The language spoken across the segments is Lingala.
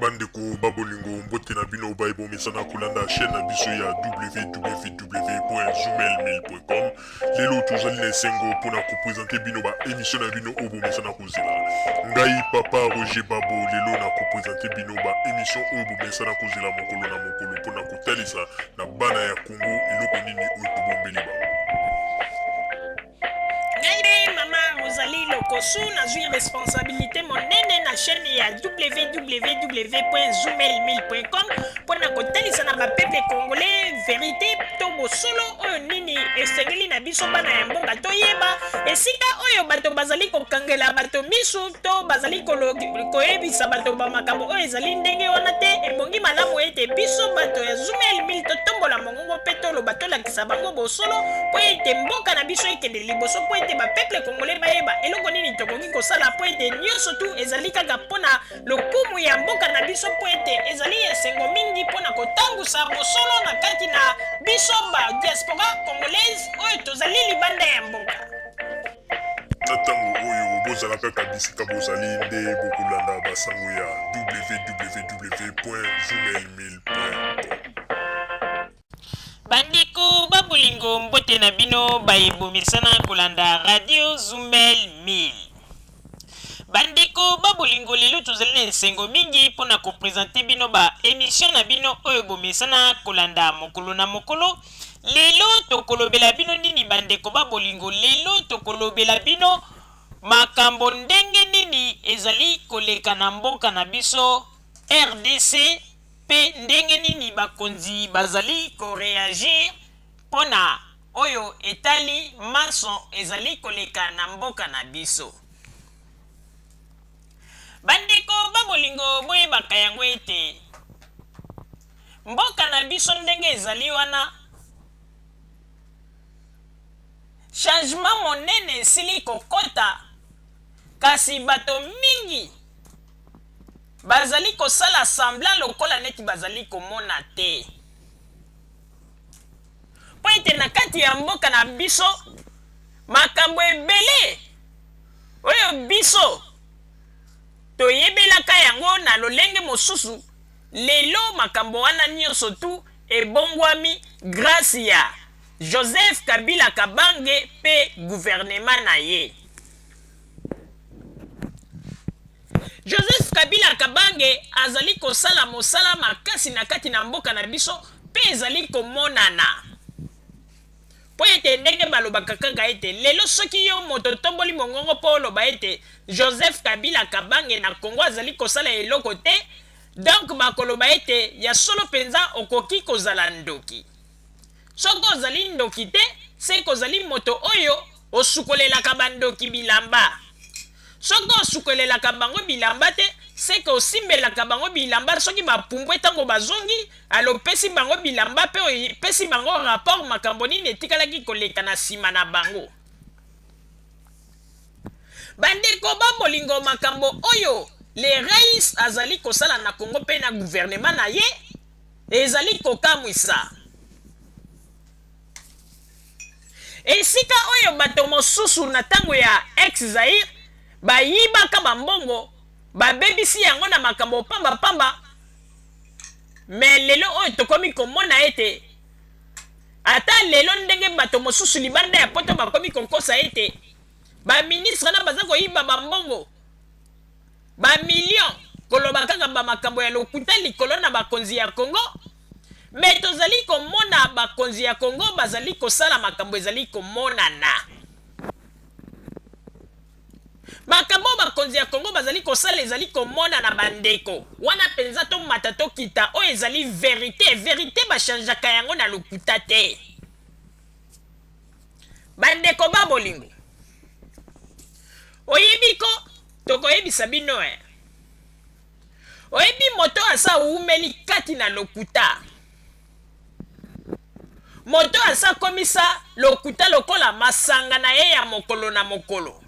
Bandeko ba bolingo, mbote na bino baye bomesana kolanda chaîne na biso ya www.zoomail1000.com. Lelo tozali na esengo mpona kopresente bino ba emission na bino oyo bomesana kozela. Ngai papa Roger Babo lelo na kopresente bino ba emission oyo bomesana kozela mokolo na mokolo mpona kotalisa na bana ya Congo eloko nini oyo tobombeli bango. Ngai nde mama Rosalie Lokosu, nazwi responsabilité monene na chaîne ya www.zoomail1000.com mpo na kotalisa na bapeuple congolais verité to bosolo oyo nini esengeli na biso bana ya mboka toyeba esika oyo bato bazali kokangela bato misu to bazali koyebisa bato ba makambo oyo ezali ndenge wana te. Ebongi malamu ete biso bato ya Zoomail 1000 totombola mongongo mpe toloba, tolakisa bango bosolo mpo ete mboka na biso ekende liboso, mpo ete bapeuple congolais bayeba eloko nini tokoki kosala, mpo ete nyonso tu ezali kaka mpo na lokumu ya mboka na biso, mpo ete ezali esengo mingi mpo na kotambusa bosolo na kati na biso ba diaspora congolaise oyo tozali libanda ya mboka. Na ntango oyo bozala kaka bisika bozali nde bokolanda basango ya www.zoomail1000.com. Bandeko ba bolingo, mbote na bino baye bomesana kolanda radio Zumel 1000. Bandeko ba bolingo, lelo tozali na esengo mingi mpo na kopresente bino ba emission na bino oyo bomesana kolanda mokolo na mokolo. Lelo tokolobela bino nini bandeko ba bolingo? Lelo tokolobela bino makambo ndenge nini ezali koleka na mboka na biso RDC mpe ndenge nini bakonzi bazali ko reagir mpo na oyo etali manso ezali koleka na mboka na biso. Bandeko ba bolingo, boyebaka yango ete mboka na biso ndenge ezali wana, changement monene esili kokota, kasi bato mingi bazali kosala semblant lokola neti bazali komona te, mpo ete na kati ya mboka na biso makambo ebele oyo biso toyebelaka yango na lolenge mosusu, lelo makambo wana nyonso tu ebongwami grâce ya Joseph Kabila Kabange mpe gouvernement na ye. Joseph Kabila Kabange azali kosala mosala makasi na kati na mboka na biso mpe ezali komonana. Mpo ete ndenge balobaka kaka ete lelo soki yo moto otomboli mongongo mpo oloba ete Joseph Kabila Kabange na Congo azali kosala eloko te, donc bakoloba ete ya solo mpenza okoki kozala ndoki. Soki ozali ndoki te, seke ozali moto oyo osukolelaka bandoki bilamba. Soki osukolelaka bango bilamba te, seke osimbelaka bango bilamba soki bapumbwe tango bazongi, alors opesi bango bilamba pe opesi bango rapport makambo nini etikalaki koleka na sima na bango. Bandeko ba bolingo, makambo oyo le Rais azali kosala na Congo pe na gouvernement na ye ezali kokamwisa. Esika oyo bato mosusu na tango ya ex Zaïre bayibaka ba mbongo, babebisi yango na makambo pamba pamba, mais lelo oyo tokomi komona ete ata lelo ndenge bato mosusu libanda ya poto bakomi kokosa ete ba ministre wana baza koyiba ba mbongo ba millions, koloba kaka ba makambo ya lokuta likolo na bakonzi ya Congo, mais tozali komona bakonzi ya Congo bazali kosala makambo ezali komonana. Makambo oyo bakonzi ya Congo bazali kosala ezali komonana bandeko. Wana penza tomata tokita, oyo ezali verite. Verite ba changeaka yango na lokuta te. Bandeko ba bolingo, oyebi ko tokoyebisa bino eh. Oyebi moto asa awumeli kati na lokuta, moto asa akomisa lokuta lokola masanga na ye ya mokolo na mokolo,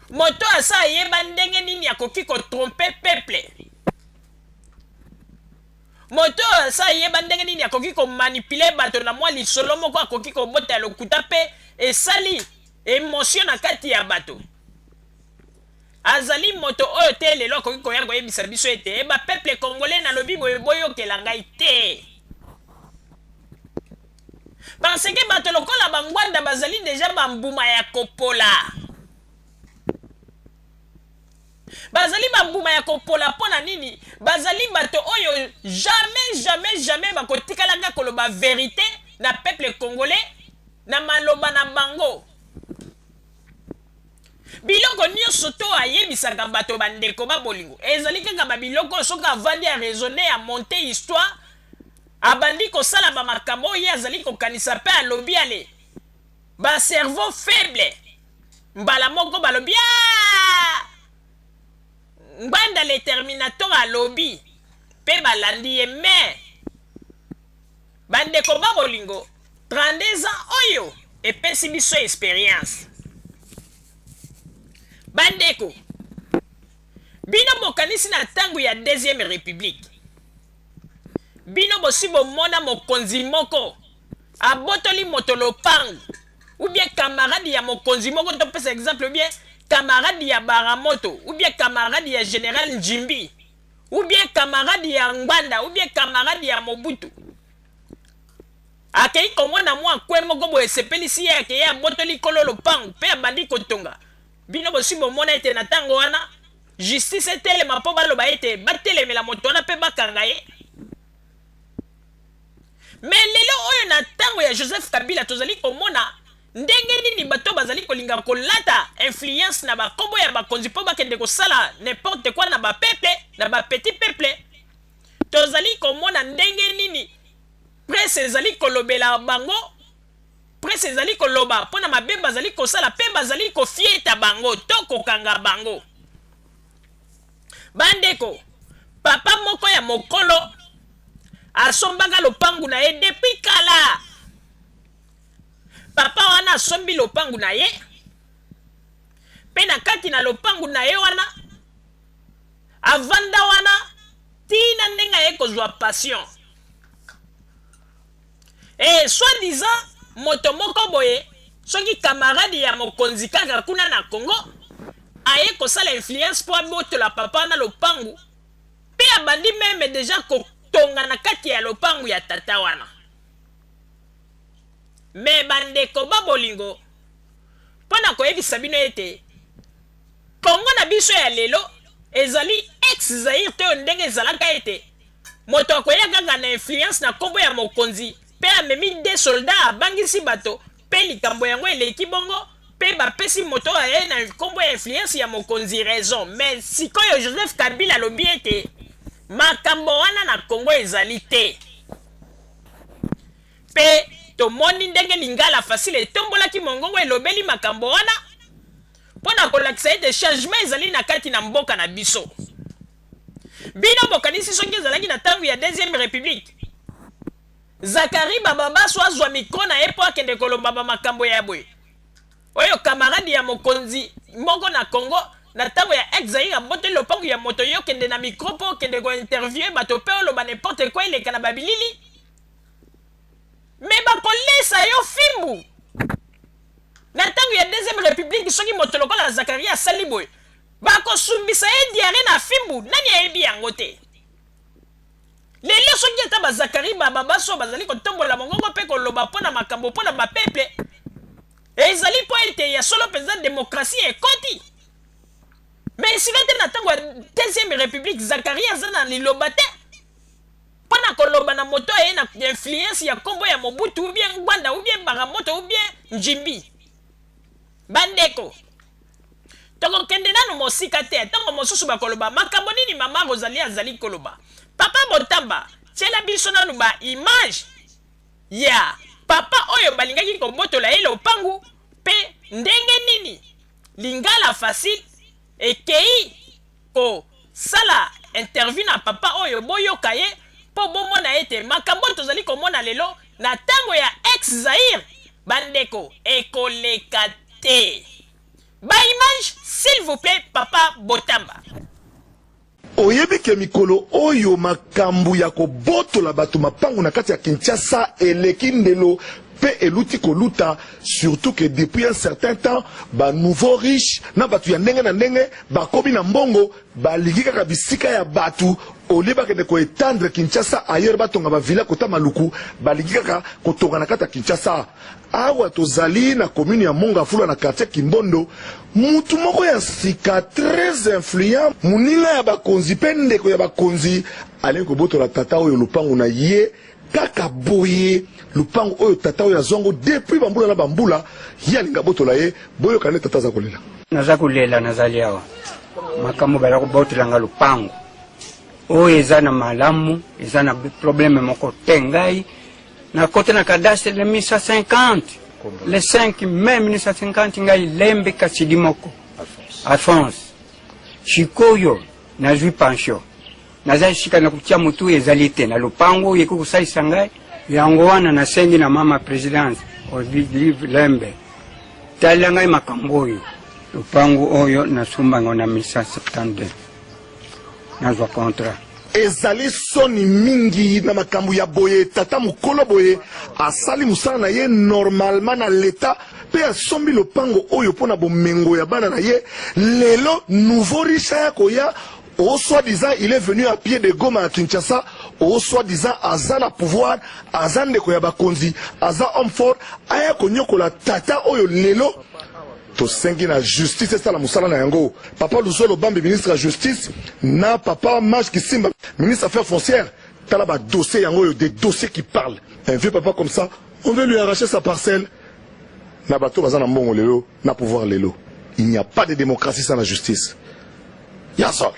moto asa ayeba ndenge nini akoki ko tromper peuple, moto oyo asa ayeba ndenge nini akoki ko manipuler bato na mwa lisolo moko akoki kobota ya lokuta mpe esali emotion na kati ya bato. Azali moto oyo te lelo akoki koya koyebisa biso ete ba peuple congolais nalobi boye boyokela ngai te. Parce que bato lokola ba Ngwanda bazali deja ba mbuma ya kopola. Bazali ba mbuma ya kopola mpo na nini? Bazali bato oyo jamais jamais jamais bakotikalaka koloba verite na peuple congolais na maloba na bango. Biloko nionso to ayebisaka bato ba ndeko ba bolingo ezali kaka ba biloko oyo soki avandi a raisonner a monter histoire abandi kosala ba makambo oyo ye azali kokanisa pe alobi ale ba cerveau faible mbala moko balobi aah Ngbanda le terminator alobi pe balandi ye mais Ba ndeko ba bolingo, 32 ans oyo epesi biso experience. Ba ndeko, bino bokanisi na tango ya deuxième republique, bino bosi bomona mokonzi moko abotoli moto lopango ou bien camarade ya mokonzi moko, topesa exemple, ou bien camarade ya Baramoto ou bien camarade ya general Ndjimbi ou bien camarade ya Ngbanda ou bien camarade ya Mobutu akei komona mwa kwe moko boye esepelisi ye, akei abotoli kolo lopango mpe abandi kotonga. Bino bosi bomona ete na ntango wana justice etelema mpo baloba ete batelemela moto wana mpe bakanga ye? Mais lelo oyo na ntango ya Joseph Kabila tozali komona ndenge nini bato bazali kolinga kolata influence na bakombo ya bakonzi mpo bakende kosala n'importe quoi na ba peuple, na ba petit peuple. Tozali komona ndenge nini presse ezali kolobela bango, presse ezali koloba mpo na mabe bazali kosala mpe bazali kofieta bango to kokanga bango. Bandeko, papa moko ya mokolo asombaka lopangu na ye depuis kala. Papa wana asombi lopangu na ye mpe na kati na lopangu na ye wana avanda wana tina ndenge aye kozwa passion e soit disant moto moko boye soki camarade ya mokonzi kaka kuna na Congo aye kosala influence mpo abotola papa wana lopangu mpe abandi meme deja kotonga na kati ya lopangu ya tata wana. Mais ba ndeko ba bolingo, mpo na koyebisa bino ete Congo na biso ya lelo ezali ex Zaïre te oyo ndenge ezalaka ete moto akoya kaka na influence na kombo ya mokonzi mpe amemi deux soldats abangisi bato mpe likambo yango eleki bongo mpe bapesi moto oyo aye na kombo ya influence ya mokonzi raison. Mais sikoyo Joseph Kabila alobi ete makambo wana na Congo ezali te. Mpe tomoni ndenge Lingala Facile etombolaki mongongo elobeli makambo wana mpo na kolakisa ete changement ezali na kati na mboka na biso. Bino bokanisi soki ezalaki na tango ya deuxième republique, Zacharie Bababaso azwa micro na ye mpo akende koloba ba makambo ya boye? Oyo camarade ya mokonzi moko na Congo na tango ya ex Zaïre abotoli lopango ya moto yo kende na micro po okende ko interviewer bato pe oloba n'importe quoi eleka na ba bilili mais bakolesa yo fimbu. Na tango ya deuxième republique soki moto lokola Zacharie asali boye bakosumbisa ye diarrhee na fimbu nani ayebi yango te? Lelo soki ata ba Zacharie ba Babaso bazali kotombola mongongo mpe koloba mpo na makambo mpo na ba peuple, ezali mpo ete ya solo mpenza demokrasi ekoti. Mais esika te na ntango ya deuxième republique Zacharie aza na liloba te mpo na koloba na moto aye na influence ya nkombo ya Mobutu ou bien Ngbanda ou bien Baramoto ou bien Ndjimbi. Bandeko, Tokokende nanu mosika te, tango mosusu bakoloba makambo nini mama Rosalie azali koloba. Papa Botamba, tiela biso nanu ba images ya papa oyo balingaki kobotola ye lopangu pe ndenge nini Lingala Facile ekeyi kosala interview na papa oyo, boyoka ye po bomona ete makambo oyo tozali komona lelo na tango ya ex Zaïre, bandeko ekoleka te. Ba images s'il vous plait papa Botamba. Oyebi ke mikolo oyo makambu ya kobotola batu mapangu na kati ya Kinshasa eleki ndelo. Mpe eluti koluta, surtout que depuis un certain temps ba nouveaux riches na batu ya ndenge na ndenge bakomi na mbongo, balingi kaka bisika ya batu au lieu bakende ko etendre Kinshasa ailleurs, batonga ba villa kota Maluku, balingi kaka kotonga na kati ya Kinshasa. Awa tozali na commune ya Mont-Ngafula na quartier Kimbondo, mutu moko ya sika très influent, moninga ya bakonzi mpe ndeko ya bakonzi alingi kobotola tata oyo lopango na ye kaka boye. Lopango oyo tata oyo azwa yango depuis bambula na bambula, ye alingi abotola ye. Boyoka nde tata aza kolela. Naza kolela, nazali awa makambo bala kobotola nga lopango oyo eza na malamu, eza na problème moko te. Ngai nakota na cadastre na 1950, le 5 mai 1950. Ngai Lembe Kasidi moko Alphonse. Sikoyo nazwi pension, naza esika na kotia motu ezali te na lopango oyo ekoki kosalisa ngai. Yango wana nasengi na mama présidence Olive Lembe, talela ngai makambo oyo. Lopango oyo nasomba yango na 1972, nazwa contrat. Ezali soni mingi na makambo ya boye. Tata mokolo boye asali mosala na ye normalement na leta mpe asombi lopango oyo mpo na bomengo ya bana na ye. Lelo nouveau riche aya koya o soi-disant il est venu à pied de Goma à Kinshasa, o soi-disant aza na pouvoir, aza ndeko ya bakonzi, aza homme fort, aya konyokola tata oyo. Lelo tosengi na justice esala mosala na yango. Papa Luzolo Bambi, ministre ya Justice, na papa Maj Kisimba, ministre Affaires foncières, tala badossier yango oyo, des dossiers qui parlent. Un vieux papa comme ça, on veut lui arracher sa parcelle na bato baza na mbongo lelo, na pouvoir lelo. Il n'y a pas de démocratie sans la justice. Ya solo.